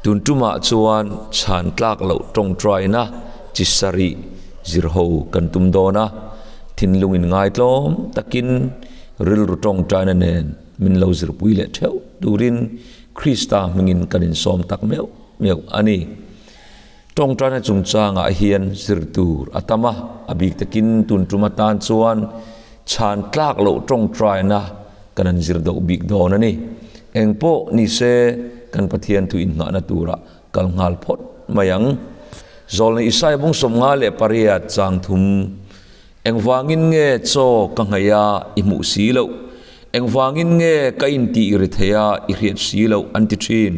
Tun tumah chuan chhan tlak loh tawngtaina chi sarih zirho kan tum dawn a, thinlung inngaitlawm takin rilru tawngtaina nen min lo zirpui leh theuh turin Krista hmingin kan insawm tak meuh meuh a ni. Tawngtaina chungchangah hian zir tur a tam a, a bik takin tun tum atan chuan chhan tlak loh tawngtaina kan han zir deuh bik dawn a ni. Engpawh ni se kan Pathian thu inngahna turah kal nghal phawt mai ang. Zawlna Isaiah bung 58 chang thum, Engvangin nge chaw ka nghaih a i hmuh si loh? Engvangin nge ka intih ri thei a i hriat si loh? an ti thin.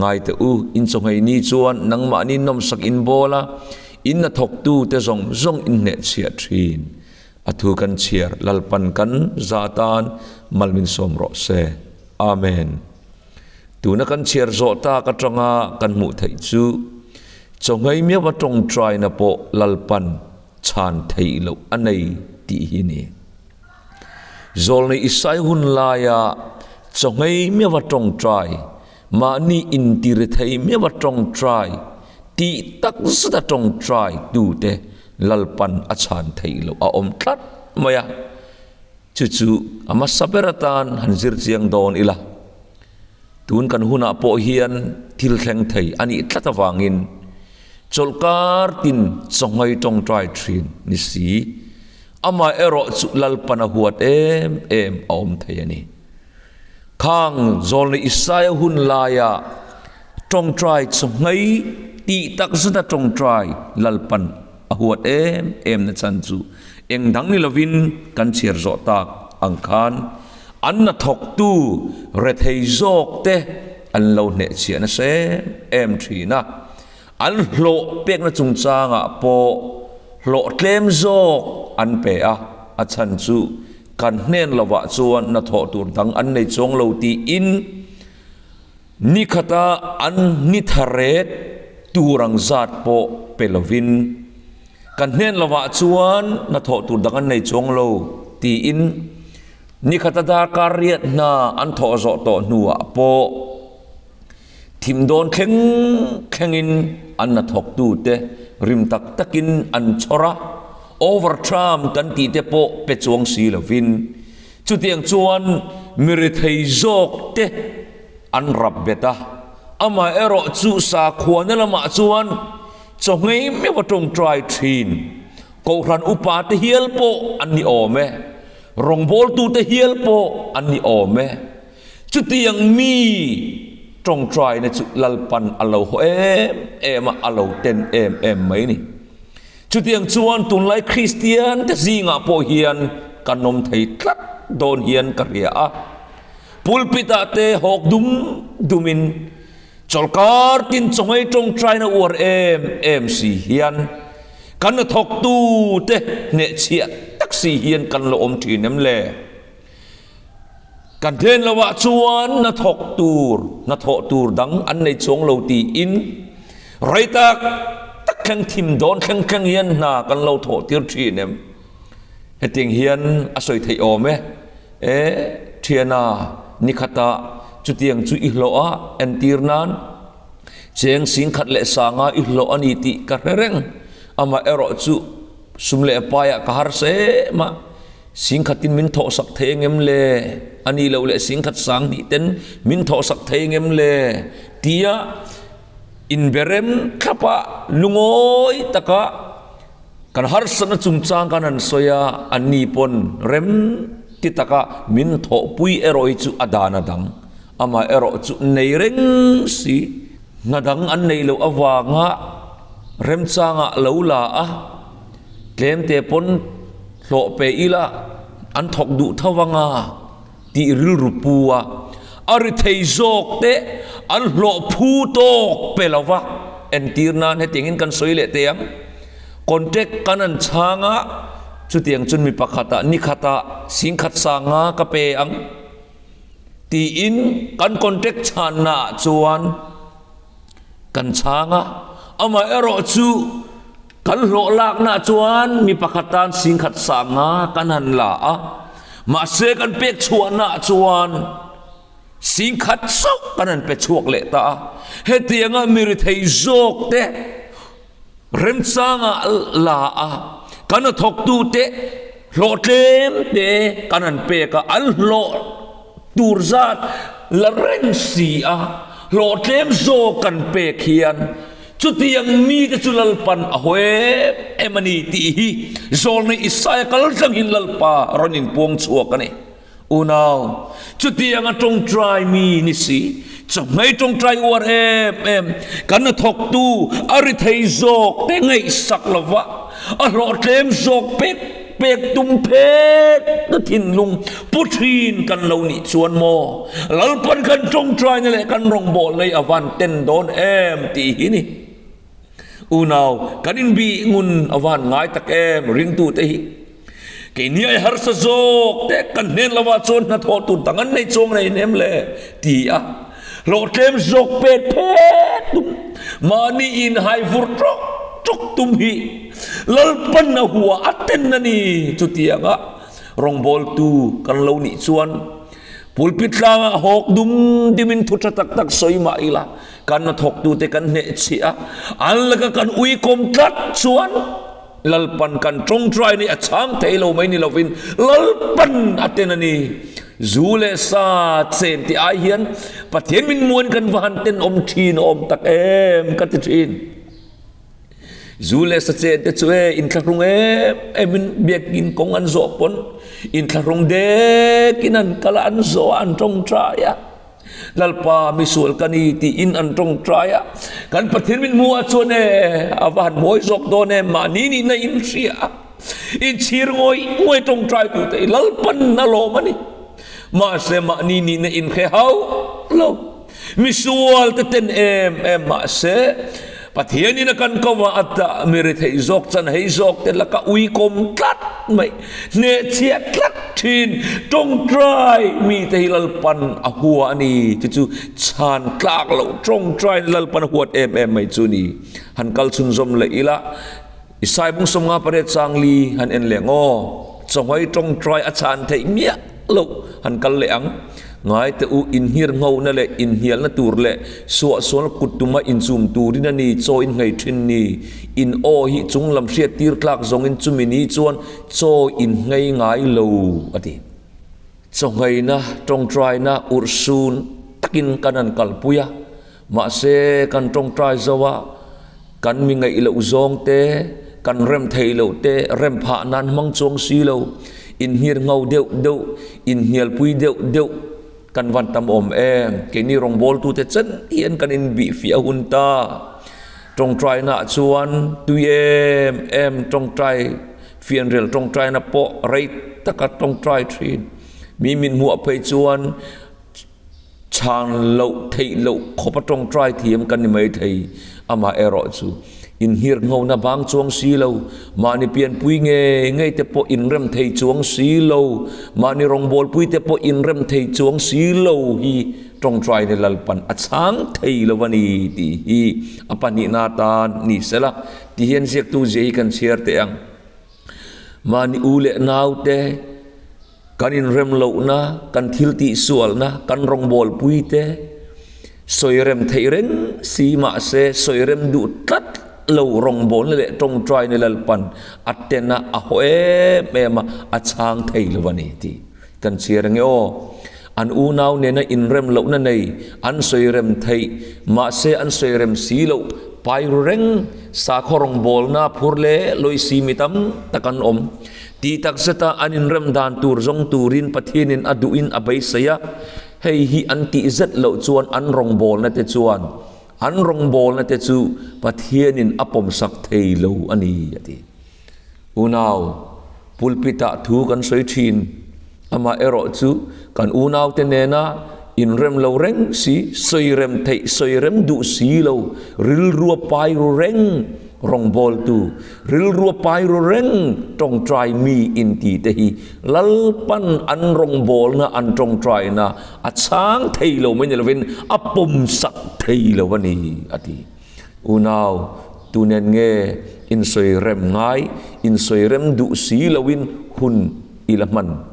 Ngai teh u, in chawhmei ni chuan nangmahni nawmsak in bawl a, in hnathawktu te zawng zawng in hnehchhiah thin. A thu kan chhiar Lalpan kan za tan mal min sawm rawh se. Amen. Tuna kan chhiar zawh tak atanga kan hmuh theih chu chawhmei miau a tawngtaina pawh Lalpan chhan theih loh a nei tih hi a ni. Zawlnei Isai hun laia chawhmei miau a tawngtai, mahni intiri thei miau a tawngtai, tih tak zet a tawngtai tute Lalpan a chhan theih loh a awm tlat mai a. Chu chu a hmasa ber atan han zir chiang dawn ila. Tun kan hunah pawh hian thil thleng thei a nih tlat avangin chawlhkar tin chawhmei tawngtai thin ni si. Amah erawh chu Lalpan a huat em em a awm thei a ni. Khang Zawlnei Isaia hun laia tawngtai chawhmei tih tak zeta tawngtai Lalpan a huat em em na chan chu eng dang ni lovin kan chhiar zawh tak ang khan an hnathawktu rethei zawk te an lo hnehchhiah nasa em em thin a. An hlawh pekna chungchangah pawh hlawh tlem zawk an pe a, a chhan chu kan hnen lovah chuan hnathawh tur dang an nei chuang lo tiin ni khata an ni tha ret tur ang zat pawh pe lovin kan hnen lovah chuan hnathawh tur dang an nei chuang lo tiin ni khata darkar riat hna an thawh zawh tawh hnuah pawh Thim dawn thleng thlengin an hnathawktute rim tak takin an chhawr a, overtime kan tih te pawh pe chuang si lovin chutiang chuan mi rethei zawk te an rap bet a. Amaherawh chu sakhuana lamah chuan chawhmei meuh a tawngtai thin. Kohhran upa te hial pawh an ni awm e, rawngbawltute hial pawh an ni awm e. Chutiang mi tawngtaina chu Lalpan a lo haw em em a, a lo ten em em mai a ni. Chutiang chuan tunlai Kristian te zingah pawh hian kan awm thei tlat dawn hian ka hria a. Pulpit ah te hawk dum dumin chawlkar tin chawngei tawngtaina uar em em si hian kan hnathawktu te hnehchhiah tak si hian kan lo awm thin em le? Kan then lo ah chuan hna thawk tur, hna thawh tur dang an nei chuang lo tiin rei tak tak thleng thim dawn thleng thleng hian hna kan lo thawh tir thin em? Hetiang hian a sawi theih awm e. E thiana, nikhatah chutiang chu i hlawh a, entir nan cheng singkhat leh sanga i hlawh a ni tih ka hre reng. Amaherawh chu sum leh paiah ka harsa em a. Singkhatin min thawhsak thei engem le? A nih loh leh singkhat sang hnih ten min thawhsak thei engem le? Tia inberem thlapa lungawi taka kan harsatna chungchang kan han sawi a, anni pawn rem ti taka min thawhpui erawh hi chu a dan a dang. Amah erawh chu nei reng si, hna dang an neih loh avanga remchangah lo la a, Tlemte pawn hlawh pe ila an thawk duh tho anga tih rilru pu a, a ri thei zawk te an hlawh phu tawk pe lo va, entir nan hetiangin kan sawi leh teh ang. Contract kan an chhang a, chutiang chuan mi pakhatah ni khatah singkhat sanga ka pe ang tiin kan contract chhanna ah chuan kan chhang a, amaherawhchu Kan hlawh lakna chuan mi pakhat tan singkhat sanga kan han la a, mahse kan pek chhuahna chuan Singkhat chauh kan han pe chhuak leh ta a, hetianga mi rethei zawk te remchanga la a, kan hnathawktute hlawh tlem te kan han pek a, an hlawh tur zat la reng si a, hlawh tlem zawk kan pek hian chutiang mite chu Lalpan a haw em em a ni tih hi Zawlnei Isaia kal tlangin Lalpa rawn inpuang chhuak a ni. Unau, chutianga tawngtai mi ni si, chawhmei tawngtai uar em em, kan hnathawktu a ri thei zawk te ngaihsak lova, a hlawhtlem zawk pek pek tum phet na thinlung pu thin kan lo nih chuan maw, Lalpan kan tawngtaina leh kan rawngbawlna hi a van ten dawn em tih hi ni. Unau, kan inbih ngun a van ngai tak em ringtute hi. Keini ai harsa zawk te kan hnen lovah chuan hnathawh tur dang an nei chuang nei nem le ti a, hlawhtlem zawk pek phet tum, mahni inhai vur tawk tawk tum hi Lalpan a hua a ten a ni. Chutianga rawngbawltu kan lo nih chuan pulpit tlangah hawk dum dimin thu tha tak tak sawi mah ila kan hnathawktute kan hnehchhiah a, an laka kan uikawm tlat chuan Lalpan kan tawngtai ni a chhang thei lo mai ni lovin Lalpan a ten a ni. Zu leh sa chen tih ai hian Pathian min muan kan va han ten awm thin awm tak em ka ti thin. Zu leh sa chen te chu e inthlahrung em em in biakin kawng an zawh pawn inthlahrung dekin an kal a an zawh a an tawngtai a. Lalpa misual ka ni tiin an tawngtai a, kan Pathian min hmuh ah chuan e a va han mawi zawk dawn em, mahni nihna in hria a, inchhir ngawih ngawih tawngtai tu te hi Lalpan a lawm a ni. Mahse mahni nihna in hre hauh lo, misual te ten em em mahse Pathianin a kan ko a, a dah mi rethei zawk chan hei zawk te laka uikawm tlat mai, hnehchhiah tlat thin, tawngtai mite hi Lalpan a hua a ni ti chu chhan tlak loh tawngtaina Lalpan a huat em em mai chu ni. Han kal chhunzawm leh ila, Isai bung 58 changli han en leh ang aw, chawhmai tawngtai a chhan theih miah loh han kal leh ang. Ngai teh u, inhir nghohna leh inhnialna tur leh suahsual kut tuma inchum turin a ni chaw in nghei thin ni. In aw hi chunglam hriat tir tlak zawngin chumi ni chuan chaw in nghei ngai lo, a ti. Chawngheina, tawngtaina urhsun takin kan han kalpui a, mahse kan tawngtai zo a, kan mi ngaih loh zawng te, kan rem theih loh te rem phah nan hmang chuang si lo, inhir ngho deuh deuh, inhnialpui deuh deuh kan van tam awm em? Keini rawngbawltute chen hian kan inbihfiah hun ta. Tawngtainaah chuan tui em em tawngtai Fianrial tawngtaina pawh rei taka tawngtai thin. Mi min hmuah phei chuan chhan loh theih loh khawpa tawngtai thiam kan ni mai thei. Amah erawh chu inhir nghona bang chuang si lo, mahni pianpui ngei ngei te pawh inrem thei chuang si lo, mahni rawngbawlpui te pawh inrem thei chuang si lo hi tawngtaina Lalpan a chhang thei lo a ni tih hi a pahnihna atan ni sela. Ti hian ziaktu zia hi kan chhiar teh ang. Mahni u leh naute kan inrem lohna, kan thil tih sualna, kan rawngbawlpui te sawi rem theih reng si mahse sawi rem duh tlat lo rawngbawlna leh tawngtaina Lalpan a ten a, a haw em em a, a chhang thei lo a ni tih kan chhiar ange aw. An unau nena inrem lohna nei an sawi rem theih, mahse an sawi rem si loh pai ru reng sakhaw rawngbawlna phur leh lawi si mi tam tak an awm. Tih tak zeta an inrem dan tur zawng turin Pathianin a duhin a beisei a, hei hi an tih zet loh chuan an rawngbawlna te chuan an rawngbawlna te chu Pathianin a pawmsak thei lo a ni, a ti. Unau, pulpit-ah thu kan sawi thin. Amaherawh chu kan unaute nena inrem lo reng si, sawi rem theih, sawi rem duh si lo, rilrua pai ru reng rawngbawltu, rilrua pai ru reng tawngtai mi inti te hi Lalpan an rawngbawlna, an tawngtaina a chhang thei lo mai ni lovin a pawmsak thei lo a ni, a ti. Unau, tu nen nge insawi rem ngai, insawi rem duh si loin hun i la hman?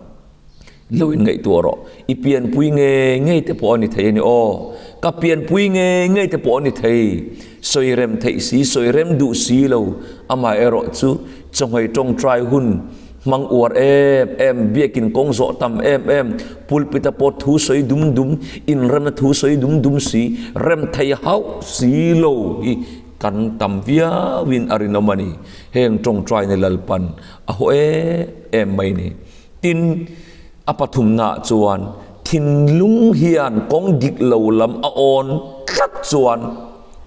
Lo inngaihtuah rawh. I pianpui ngei ngei te pawh a ni thei a ni aw. Ka pianpui ngei ngei te pawh a ni thei. Sawi rem theih si, sawi rem duh si lo. Amaherawh chu chawhmei tawngtai hun hmang uar em em, biakin kawng zawh tam em em, pulpit-a pawh thu sawi dum dum, inremna thu sawi dum dum si, rem thei hauh si lo hi kan tam viauin a rinawm a ni. Heng tawngtaina Lalpan a haw em em mai ni. Tin, a pathumnaah chuan thinlung hian kawng dik lo lam a awn tlat chuan,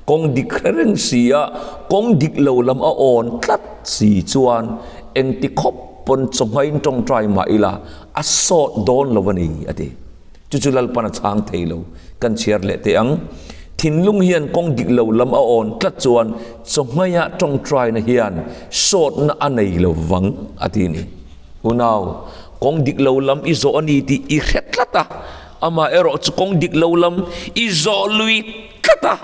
kawng dik hre reng si a, kawng dik lo lam a awn tlat si chuan engti khawp pawn chawhmain tawngtai mah ila a sawt dawn lo a ni, a ti. Chu chu Lalpan a chhang thei lo. Kan chhiar leh teh ang. Thinlung hian kawng dik lo lam a awn tlat chuan chawhmaia tawngtaina hian sawtna a nei lo vang, a ti a ni. Unau, kawng dik lo lam i zawh a ni tih i hre tlat a, amah erawh chu kawng dik lo lam i zawh lui tlat a.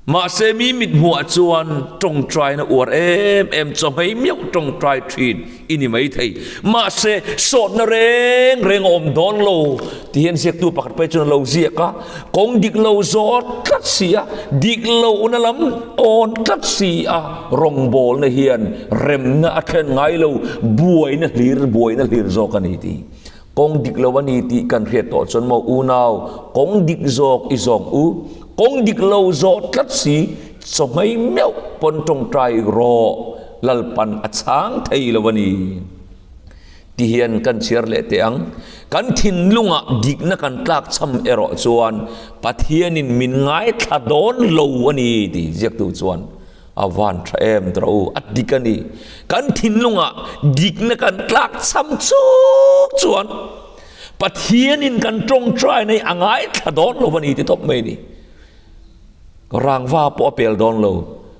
Mahse mi mithmuhah chuan tawngtaina uar em em chawhmei miauh tawngtai thin i ni maithei. Mahse sawtna reng reng a awm dawn lo ti hian ziaktu pakhat phei chuan a lo ziak a, kawng dik lo zawh tlat si a, dik lohna lam awn tlat si a, rawngbawlna hian Remna a thlen ngai lo, buaina hlir buaina hlir zawk a ni tih. Kawng dik lo a ni tih kan hriat tawh chuan maw unau, kawng dik zawk i zawng u, kawng dik lo zawh tlat si, chawhmei meuh pawn tawngtai rawh, Lalpan a chhang thei lo a ni. Ti hian kan chhiar leh teh ang. Kan thinlungah dikna kan tlak cham erawh chuan Pathianin min ngaithla dawn lo a ni tih ziaktu chuan A van tha em tawh u, a dik a ni. Kan thinlungah dikna kan tlak cham chuk chuan Pathianin kan tawngtaina hi a ngaithla dawn lo a ni ti tawp mai a ni. Rangva pawh a pel dawn lo,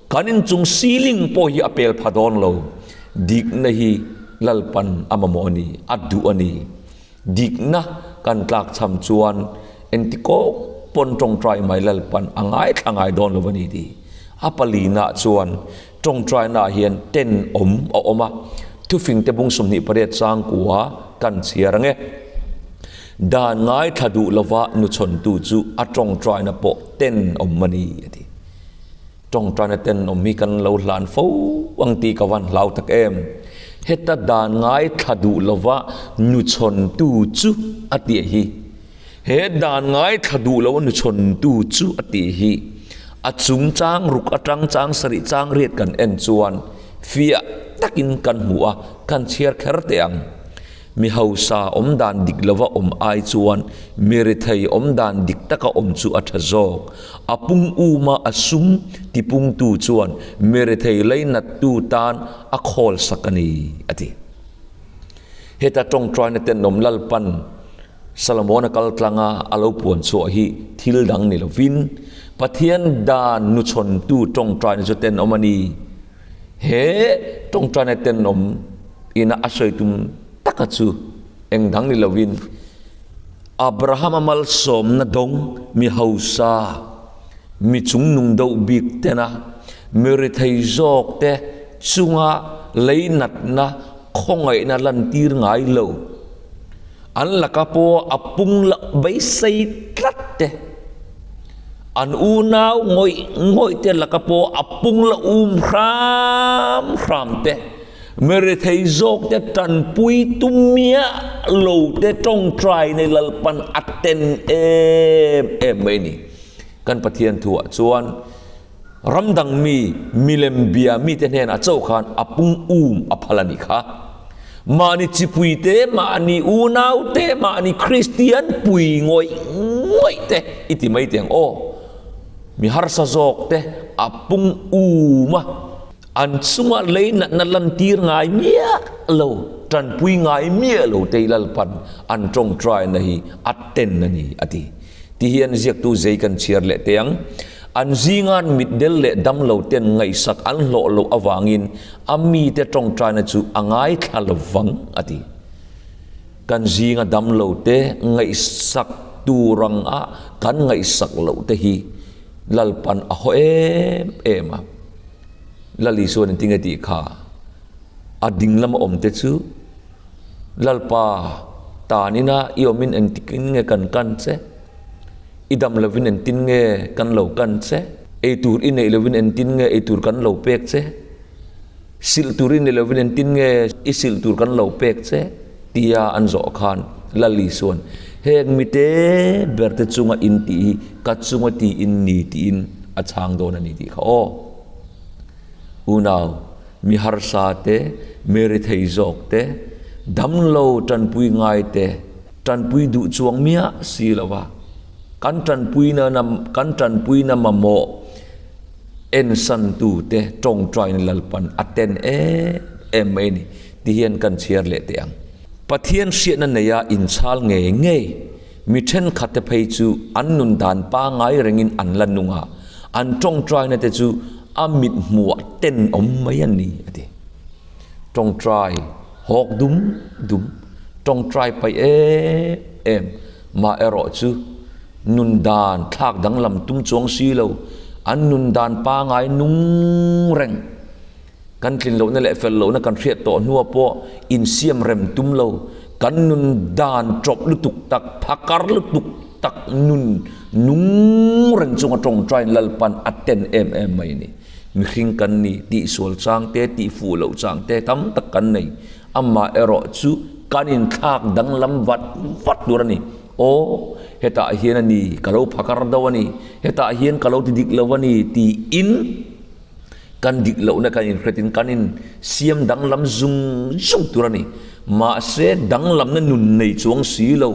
kan inchung ceiling pawh hi a pel pha dawn lo. Dikna hi Lalpan a mamawh a ni, a duh a ni. Dikna kan tlakchham chuan engti kawng pawn tawngtai mai Lalpan a ngaithla ngai dawn lo a ni tih. A palinaah chuan tawngtainaah hian tenawm a awm a, thufingte bung 28 changkua kan chhiar ang e. Dan ngaithla duh lova nuchhawntu chu a tawngtaina pawh tenawm a ni a ti. Tawngtaina tenawm hi kan lo hlan fo ang tih ka van hlau tak em. Heta dan ngaithla duh lova nuchhawntu chu a tih hi. He dan ngaithla duh loa nuchhawntu chu a tih hi a chung chang ruk atang chang sarih chang riat kan en chuan fiah takin kan hmu a, kan chhiar kher teh ang. Mi hausa awm dan dik lova awm ai chuan mi rethei awm dan dik taka awm chu a tha zawk. A pung uma a sum tipungtu chuan mi rethei leinattu tan a khawl sak a ni, a ti. Heta tawngtaina tenawm Lalpan Salomona kal tlanga a lo puan chhuah hi thil dang ni lovin Pathian dan nuchhawntu tawngtaina chu tenawm a ni. He tawngtaina tenawm ina a sawi tum taka chu eng dang ni lovin Abrahama malsawmna dawng mi hausa, mi chungnung deuh bik tena mi rethei zawk te chunga leinatna khawngaihna lantir ngai lo, an laka pawh a pung loh beisei tlat te, an unau ngawih ngawih te laka pawh a pung loh um hram hram te, Mi rethei zawk te tanpui tum miah lo te tawngtai nei Lalpan a ten em em mai ni. Kan Pathian thuah chuan ram dang mi milem bia mite hnenah chauh khan a pung um a phal a nih kha. Mahni chipui te, mahni unau te, mahni Kristian pui ngawih ngawih te i ti mai teng aw. Mi harsa zawk te a pung um a. An chunga lei natna lantir ngai miah lo, tanpui ngai miah lo te hi Lalpan an tawngtaina hi a ten a ni, a ti. Ti hian ziaktu zei kan chhiar leh teh ang. An zingan mitdel leh damlo ten ngaihsak an hlawh loh avangin a mite tawngtaina chu a ngaithla lovang, a ti. Kan zinga damlo te ngaihsak tur anga kan ngaihsak loh te hi Lalpan a haw em em a. Lal Isuan engtin nge tih kha? A ding lama awm te chu Lalpa. Tan ina i awmin engtikin nge kan kan che? I dam lovin engtin nge kan lo kan che? Ei tur i neih lovin engtin nge ei tur kan lo pek che? Silh tur i neih lovin engtin nge i silh tur kan lo pek che? Tia an zawh khan Lal Isuan, Heng mite berte chunga in tih hi ka chunga ti in ni tiin a chhang dawn a ni tih kha aw. Unau, mi harsa te, mi rethei zawk te, damlo tanpui ngai te, tanpui duh chuang miah si lo va, kan tanpuina kan tanpuina mamawh ensantu te tawngtaina Lalpan a ten em em mai a ni ti hian kan chhiar leh teh ang. Pathian hriatna neia inchhal ngei ngei mi thenkhat te phei chu an nun dan pangngai rengin an la nung a, an tawngtaina te chu a mit hmuah tenawm mai a ni a ti. Tawngtai hawk dum dum, tawngtai paih em em mah erawh chu nun dan thlak danglam tum chuang si lo, an nun dan pangngai nung reng. Kan tlin lohna leh fel lohna kan hriat tawh hnua pawh insiam rem tum lo, kan nun dan ṭawp lutuk tak, phakar lutuk tak nun nung reng chunga ṭawngṭaiin Lalpan a ten em em mai a ni. Mihring kan ni, tihsual chang te, tihfuh loh chang te tam tak kan nei. Amah erawh chu kan inthlak danglam vat vat tur a ni. Aw, hetah hian a ni, ka lo phakar do a ni, hetah hian ka lo ti dik lo a ni tiin, Kan dik lohna kan inhretin kan in siam danglam zung zung tur a ni. Mahse danglamna nun nei chuang si lo,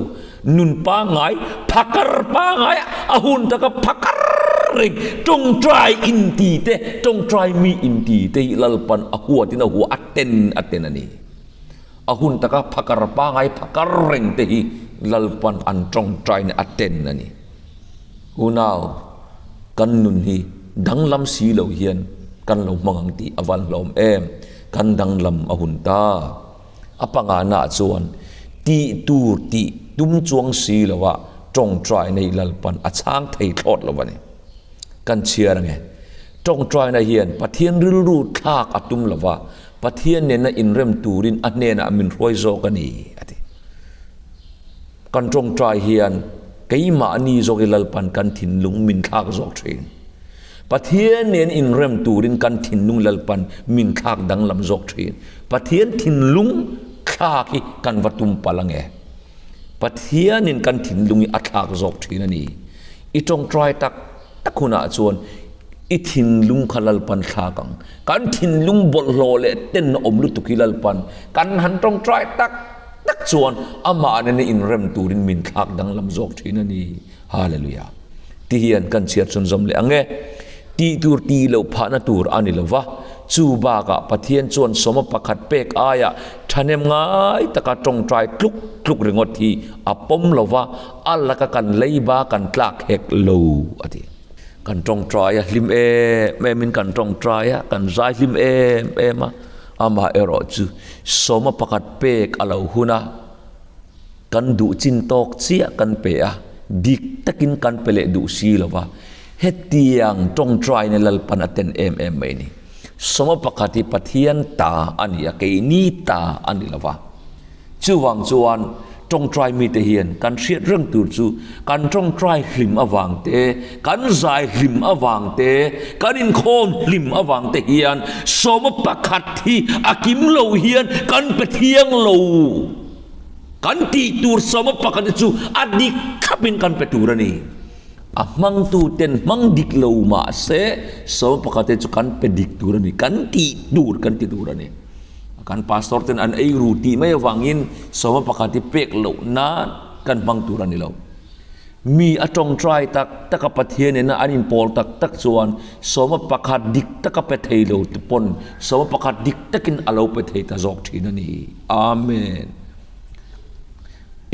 nun pangngai, phakar pangngai, a hun taka phakar reng, tawngtai inti te, tawngtai mi inti te hi Lalpan a huatin a hua a ten a ten a ni. A hun taka phakar pangngai phakar reng te hi Lalpan an tawngtaina a ten a ni. Unau, kan nun hi danglam si lo hian kan lo hmang ang tih a van hlawm em? Kan danglam a hun ta. A pangana chuan tih tur tih tum chuang si loa tawngtaina hi Lalpan a chhang thei thlawt lo a ni. Kan chhiar ange. Tawngtaina hian Pathian rilru thlak a tum lova, Pathian nena inrem turin a hnenah min hruai zawk a ni, a ti. Kan tawngtai hian keimahni zawk i Lalpan kan thinlung min thlak zawk thin. Pathian nen inrem turin kan thinlung Lalpan min thlak danglam zawk thin. Pathian thinlung thlak hi kan va tum palh ange. Pathianin kan thinlung hi a thlak zawk thin a ni. I tawngtai tak tak hunah chuan i thinlung kha Lalpan thlak ang. Kan thinlung bawlhhlawh leh tenawm lutuk hi Lalpan kan han tawngtai tak tak chuan amah nena inrem turin min thlak danglam zawk thin a ni. Hallelujah. Ti hian kan chhiar chhunzawm leh ang e. Tih tur tih loh phahna tur a ni lo va, chu bakah Pathian chuan sawma pakhat pek aiah thahnem ngai taka tawngtai tluk tluk ringawt hi a pawm lo va, a laka kan leiba kan tlak hek lo a ti. Kan tawngtai a hlim em emin kan tawngtai a, kan zai hlim em em a, amaherawh chu sawma pakhat pek a lo hun a, Kan duh chin tawk chiah kan pe a, dik takin kan pe leh duh si lo va, hetiang tawngtaina Lalpan a ten em em mai a ni. Sawma pakhat hi Pathian ta a ni a, keini ta a ni lo va. Chuvang chuan tawngtai mite hian kan hriat reng tur chu kan tawngtai hlim avang te, kan zai hlim avang te, kan inkhawm hlim avang te hian sawma pakhat hi a kim lo hian kan pe thiang lo. Kan tih tur sawma pakhat te chu a dik thlapin kan pe tur a ni. A hmangtu ten hmang dik lo mah se sawma pakhat te chu kan pe dik tur a ni. Kan tih tur kan ti tur a ni. Kan pastor ten an ei ru tih mai avangin sawma pakhat hi pek loh nan kan hmang tur a ni lo. Mi a tawngtai tak tak a Pathian ina an inpawl tak tak chuan sawma pakhat dik taka pe thei lo te pawn sawma pakhat dik takin a lo pe thei ta zawk thin a ni. Amen.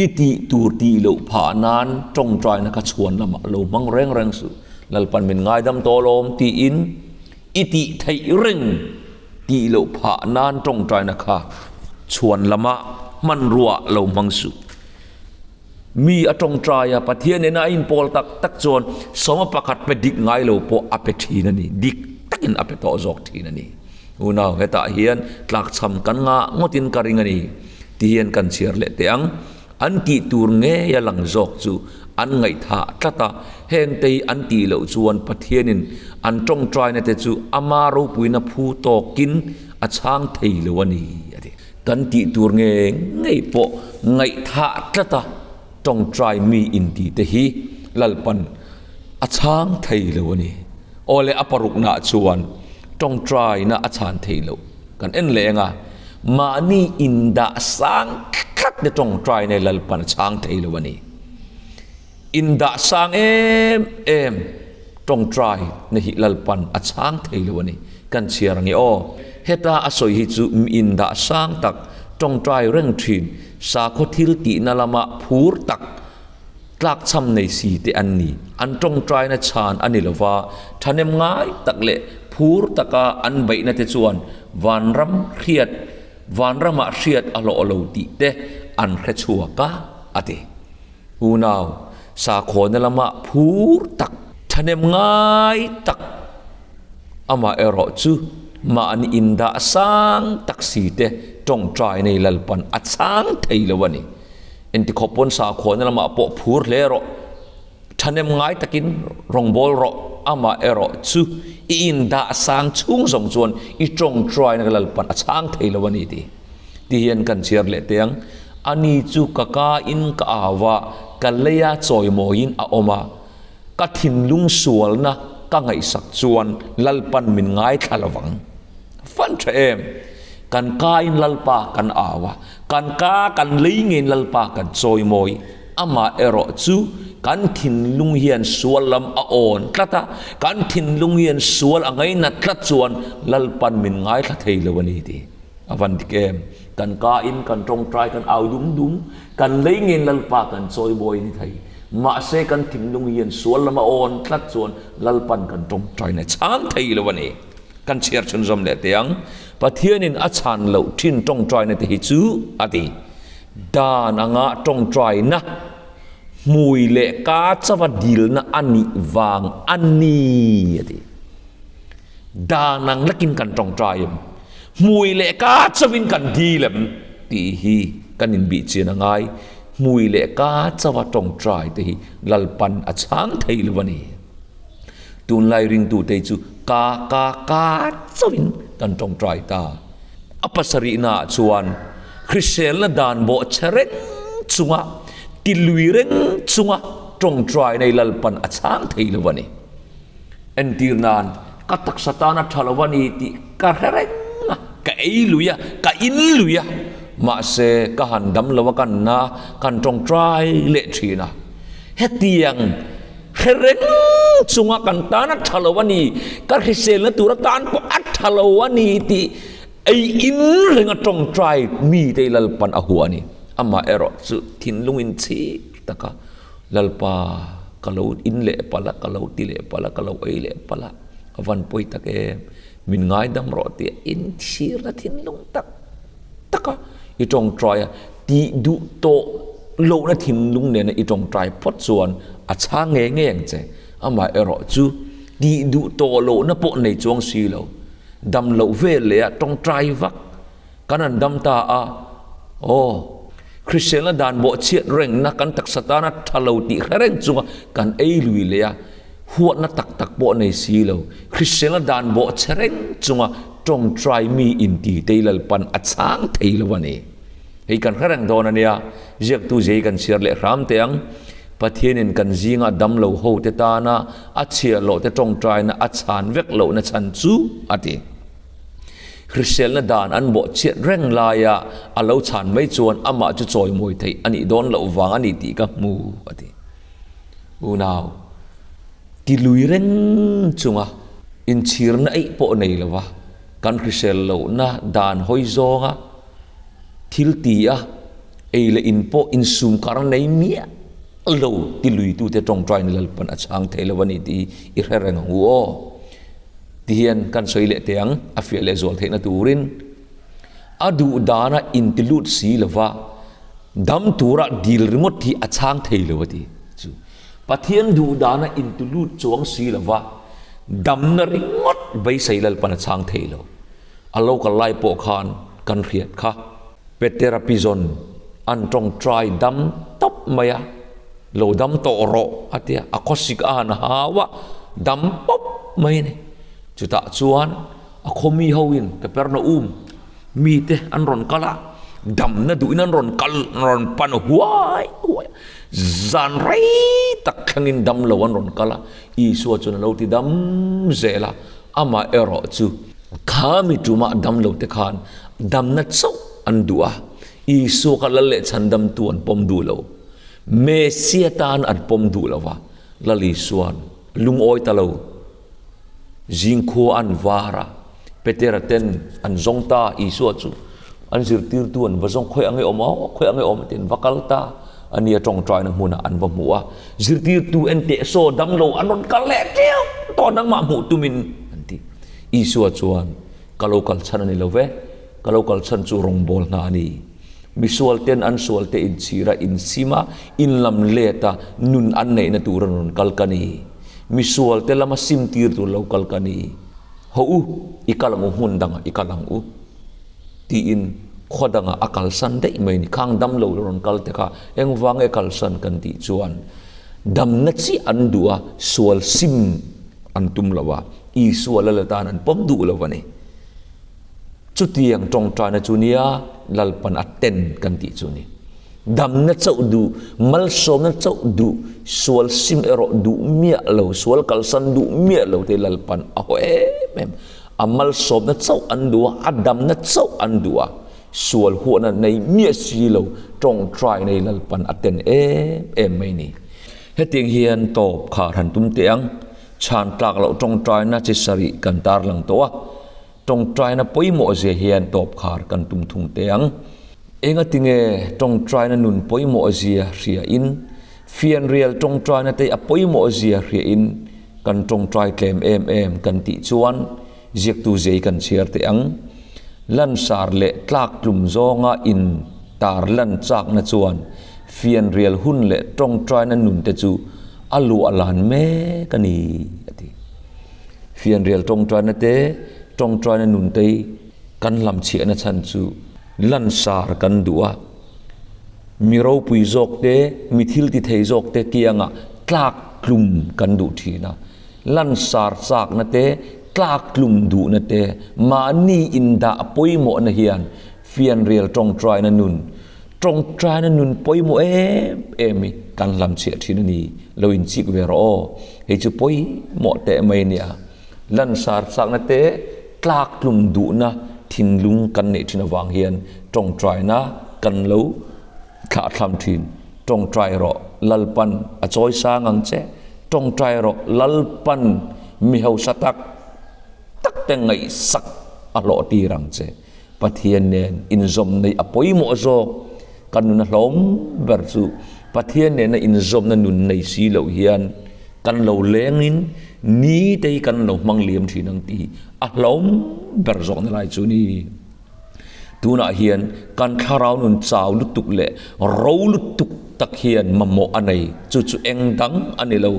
I tih tur tih loh phah nan tawngtaina kha chhuan lamah lo hmang reng reng suh. Lalpan min ngaidam tawh alawm tiin i tih theih reng tih loh phah nan tawngtaina kha chhuan lamah hmanrua lo hmang suh. Mi a tawngtai a, Pathian nena a inpawl tak tak chuan sawma pakhat pe dik ngai lo pawh a pe thin a ni, dik takin a pe tawh zawk thin a ni. Unau, hetah hian tlakchham kan ngah ngawtin ka ring a ni, ti hian kan chhiar leh teh ang. An tih tur ngeia lang zawk chu an ngaihthah tlat a, hengte hi an tih loh chuan Pathianin an tawngtaina te chu ama ropuina phu tawkin a chhang thei lo a ni, a ti. Kan tih tur nge ngei pawh ngaihthah tlat a, tawngtai mi inti te hi Lalpan a chhang thei lo a ni. Aw le a paruknaah chuan tawngtaina a chhan thei loh kan en leh ang a, mahni indah sang tlat te tawngtaina Lalpan a chhang thei lo a ni. Indah sang em em tawngtaina hi Lalpan a chhang thei lo a ni. Kan chhiar ang e aw. Heta a sawi hi chu mi indah sang tak tawngtai reng thin sakhaw thil tihna lama phur tak tlakchham nei si te an ni. An tawngtaina chhan a ni lova, thahnem ngai tak leh phur taka an beihna te chuan vanram hriat, vanramah hriat a hlawh lo tih te an hre chhuak a, a ti. Unau, sakhawna lama phur tak, thahnem ngai tak amaherawh chu mahni indah sang tak si te tawngtai nei Lalpan a chhang thei lo a ni. Engti khawp pawn sakhuana lamah pawh phur hle rawh, thahnem ngai takin rawngbâwl rawh, amaherawh chu i indah sang chhung zawng chuan i tawngtaina Lalpan a chhang thei lo a ni tih ti hian kan chhiar leh teh ang. Ani chu ka ka in ka au a, ka leia chawimawiin a awm a, ka thinlung sualna ka ngaihsak chuan Lalpan min ngaithla lo vang. Fan tha em? Kan kain Lalpa kan au a, kan ka kan lei ngein Lalpa kan chawimawi. Amah erawh chu kan thinlung hian sual lam a awn tlat a, kan thinlung hian sual a ngainat tlat chuan Lalpan min ngaithla thei lo a ni tih a van dik em? Kan kain kan tawngtai kan au dum dum, kan lei ngein Lalpa kan chawimawi ni thei. Mahse kan thinlung hian sual lam a awn tlat chuan Lalpan kan tawngtaina chhang thei lo a ni. Kan chhiar chhunzawm leh teh ang. Pathianin a chhan loh thin tawngtaina te hi chu a ti. Dan anga tawngtaina hmui leh ka chauha dilna a nih vang a ni a ti. Dan ang lakin kan tawngtai em? Hmui leh ka chauhin kan dil em? Tih hi kan inbihchian a ngai. Hmui leh ka chauha tawngtai te hi Lalpan a chhang thei lo a ni. Tunlai ringtute chu ka ka ka chauhin kan tawngtai ta. A pasarihnaah chuan hriselna dan bawh che reng chunga tilui reng chunga tawngtai nei Lalpan a chhang thei lo a ni. Entir nan, ka taksa tana tha lo a ni tih ka hre reng a, ka ei lui a, ka in lui a, mahse ka han dam lo a kan na, kan tawngtai leh thin a. Hetiang Hre reng chunga kan tan a tha lo a ni, ka hriselna tur atan pawh a tha lo a ni tih ei in reng a tawngtai mite hi Lalpan a hua a ni. Amah erawh chu thinlung inchhir taka Lalpa ka lo in leh palh a, ka lo ti leh palh a, ka lo ei leh palh a, a van pawi tak em, min ngaidam rawh tih a inchhirna thinlung tak taka i tawngtai a, tih duh tawh lohna thinlung nena i tawngtai phawt chuan a chhang ngei ngei ang che. Amah erawh chu tih duh tawh lohna pawh nei chuang si lo, dam loh vel leh a tawngtai vak kan han dam ta a, aw, hriselna dan bawh chhiat rengna kan taksa tana tha lo tih hre reng chunga kan ei lui leh a, huatna tak tak pawh nei si lo, hriselna dan bawh chhe reng chunga tawngtai mi inti tei Lalpan a chhang thei lo a ni. Hei kan hre reng dawn a nia, ziaktu zei kan chhiar leh hram teh ang. Pathianin kan zinga damlo ho te tana a chhiah loh te tawngtaina a chhan vek lohna chhan chu a ti. Hriselna dan an bawh chhiat reng laia a lo chhan mai chuan amah chu chawimawi theih a nih dawn loh vang a ni tih ka hmu a ti. Unau, ti lui reng chunga inchhirna eih pawh nei lova kan hrisel lohna dan hawi zawnga thil ti a, ei leh in pawh insum kar nei miah lo ti luitute tawngtaina Lalpan a chhang thei lo a ni tih hi i hre reng ang u aw. Ti hian kan sawi leh teh ang, a fiah leh zual theihna turin a duh dana inti lut si lova dam tura dil ringawt hi a chhang thei lo a ti chu. Pathian duh dana inti lut chuang si lova damna ringawt beisei Lalpan a chhang thei lo. A lo kal lai pawh khan kan hriat kha. Petera pizawn An tawngtai dam tawp mai a, lo dam tawh rawh a tia, a khawsik a han hau a, dam pawp mai a ni. Chutah chuan a khawmi hoin Kapernaum mite an rawn kal a, damna duhin an rawn kal, an rawn pan huai huai a, zan rei tak thlengin dam lo an rawn kal a, Isua chuan a lo ti dam zel a, amah erawh chu kha mi tumah dam lo te khan damna chauh an duh a, Isua kha lal leh chhandamtu an pawm duh lo, Messia tan an pawm duh lo va, Lal Isua'n lungawi ta lo. Zingkhua an var a, Petera ten an zawng ta, Isua chu an zirtirtu an va zawng, khawi ange awm aw, khawi ange awm tiin va kal ta, a nia tawngtaina hmunah an va hmu a, zirtirtu en teh saw damlo an rawn kal leh teuh tawh nangmah hmuh tumin an ti. Isua chuan, Ka lo kal chhan a ni lo ve, ka lo kal chhan chu rawngbâwl hna a ni. Misual ten an sual te inchhir a, insim a, inlam let a, nun an neihna tur an rawn kal ka ni. Misual te lama sim tir tur lo kal ka ni. Haw u, i kal ang u, hmun dangah i kal ang u, tiin khaw dangah a kalsan daih mai a ni. Khang damlo la rawn kal te kha engvang nge kalsan kan tih chuan damna chiah an duh a, sual sim an tum lo a, Isua lal atan an pawm duh lo a ni. Chutiang tawngtaina chu nia Lalpan a ten kan tih chu a ni. Damna chauh duh, malsawmna chauh duh, sual sim erawh duh miah lo, sual kalsan duh miah lo te Lalpan a haw em em. A malsawmna chauh an duh a, a damna chauh an duh a, sual huahna nei miah si lo tawngtai nei Lalpan a ten em em mai ni. Hetiang hian tawp khar han tum teh ang, chhan tlak loh tawngtaina chi sarih kan tarlang tawh a. Tawngtaina pawimawh zia hian tawp khar kan tum thung teh ang. Engatinge tawngtaina nun pawimawh zia hria in, fianrial tawngtaina te a pawimawh zia hria in kan tawngtai tlem em em kan tih chuan ziaktu zei kan chhiar teh ang. Lansar leh tlaktlum zawnga in tar lan chakna chuan fianrial hun leh tawngtaina nun te chu a luah lan mek a ni, a ti. Fianrial tawngtaina te, tawngtaina nun te hi kan hlamchhiahna chhan chu lansar kan duh a, mi ropui zawk te, mi thil ti thei zawk te kiangah tlak tlum kan duh thin a. Lansar chakna te, tlak tlum duhna te, mahni indah pawimawhna hian fianrial tawngtaina nun, Tawngtaina nun pawimawh em em hi kan hlamchhiah thin a ni, lo inchik ve rawh aw, hei chu pawimawh teh mai a nia. Lansar chakna te tlak tlum duhna thinlung kan neih thin avang hian tawngtaina kan lo thlahthlam thin. Tawngtai rawh Lalpan a chawi sang ang che, tawngtai rawh Lalpan mi hausa tak tak te ngaihsak a hlawh tir ang che. Pathian nen inzawm neih a pawimawh zawk. Kan nuna hlawm ber chu Pathian nena inzawmna nun nei si loh hian kan lo lengin ni te hi kan lo hmang liam thin ang tih a hlawm ber zawkna lai chu ni. Tunah hian kan thlarau nun chau lutuk leh ro lutuk tak hian mamawh a nei. Chu chu eng dang a ni lo.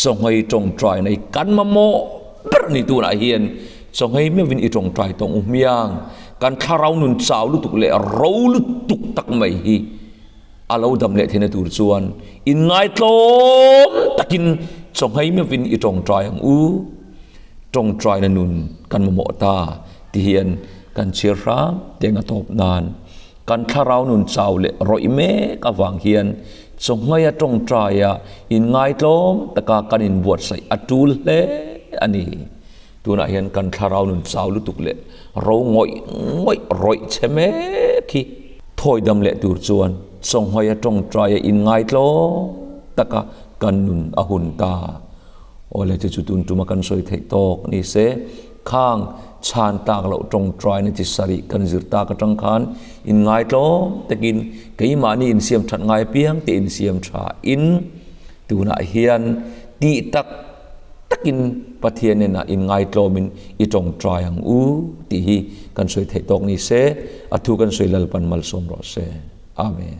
Chawnghei tawngtai nei kan mamawh ber a ni tunah hian chawnghei meuhin i tawngtai tawng u hmiang kan thlarau nun chau lutuk leh ro lutuk tak mai hi a lo dam leh theihna tur chuan inngaitlawm takin chawnghei meuhin i tawngtai ang u tawngtaina nun kan mamawh ta ti hian kan chhiar hram teng a tawp nan Kan thlarau nun chau leh rawih mek avang hian chawhmai a tawngtaia inngaitlawm taka kan inbuatsaih a tul hle a ni. Tunah hian kan thlarau nun chau lutuk leh ro ngawih ngawih rawih chhe mek hi thawi dam leh tur chuan chawhmai a tawngtaia inngaitlawm taka kan nun a hun ta. Awle chu chu tun tuma kan sawi theih tawk ni se. Khang chhan tlak loh tawngtaina chi sarih kan zir tak atang khan inngaitlawm takin keimahni insiam that ngai apiang te insiam tha in tunah hian tih tak takin Pathian hnenah inngaitlawmin i tawngtai ang u tih hi kan sawi theih tawk ni se, a thu kan sawi Lalpan malsawm rawh se. Amen.